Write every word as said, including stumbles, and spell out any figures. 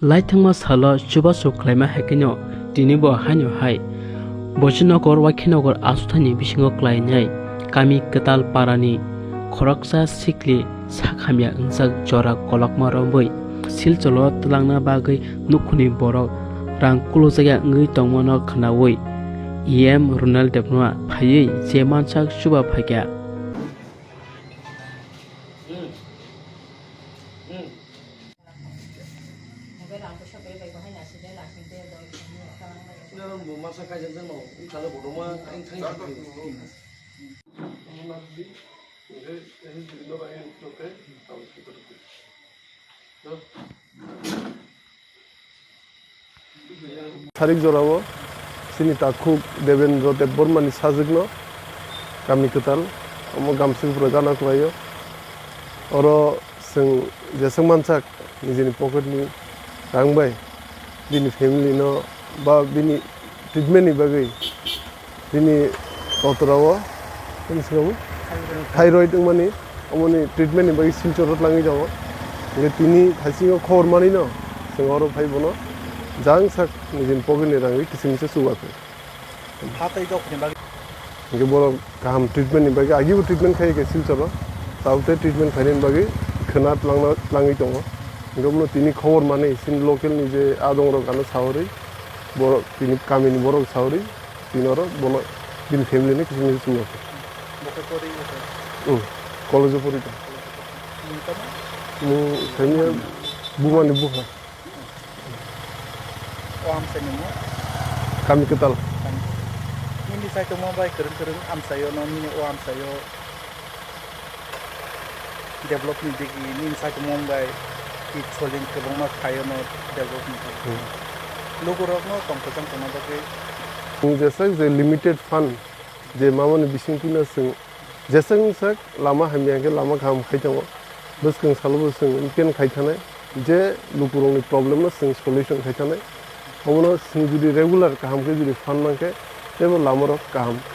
Laithangma salo chubachu khlaima hai kheno tinibo haino hai Bojinogor Wakhinagar aswthaini bisingo khlainai kami kwtal parani khoroksa sikli sak hamya wngjak jora kolokma romwi Silchoro twlangna bagwi nukhungni borok rang kulukjakya wngwi tongmano khwnawi E M Runal Debbarma phaiwi je mansak chuba phaikha. Sarik jorao chini takhuk Debendra Debbarmani sajwkno kami kwtal omo Gamsukpura gana khlaio. Oro chwng jeswk mansak nijini pocketni rang bai bini family no ba bini treatmentni bagwi bini kotorao bini swngo thyroid wngmani omoni treatmentni bagwi Silchoro twlangwi tongo. Hwnkhe tini thaisingo khobor manwino chwng oro phai bono jang sak nijini pocketni rangwi kiching kisa chubaphai. Hatai dokni bagwi. Hwnkhe borok kaham treatment ni bagwi agibo treatment khai khe Silchoro. Tabuk tei treatment khainani bagwi khwna twlangna, twlangwi tongo. Hwnkhe bono tini khobor manwi chini local ni je adong rok ano sawi borok tini kamini borok sawi tini oro bono bini family ni kiching kiching chubaphai. Bo khe pori wngkha? Hmm. College o pori tong. Mung tamo? Mung saimya Bumani Bupha. O amchaini mung? Kami Kwtal. Kami. Nini saichomung bai kwrwng kwrwng amchaio no, nini o amchaio develop ni digi nini saichomung bai ki soling kwbangma khaio no develop ni digi. Hmm. Lukurok no tong kwchang tongna bagwi. Chwng jesa je limited fund je mamani bisingtwi no chwng Jeswk wngsak lama hamya hwnkhe lama kaham khai tongo. Bwskang salo bo chwng weekend khai thanai, je lukurokni problem no chwng solution khai thanai. Omono chwng jodi regular kaham khe jodi phan mankhe, teibo lamarok kaham khai.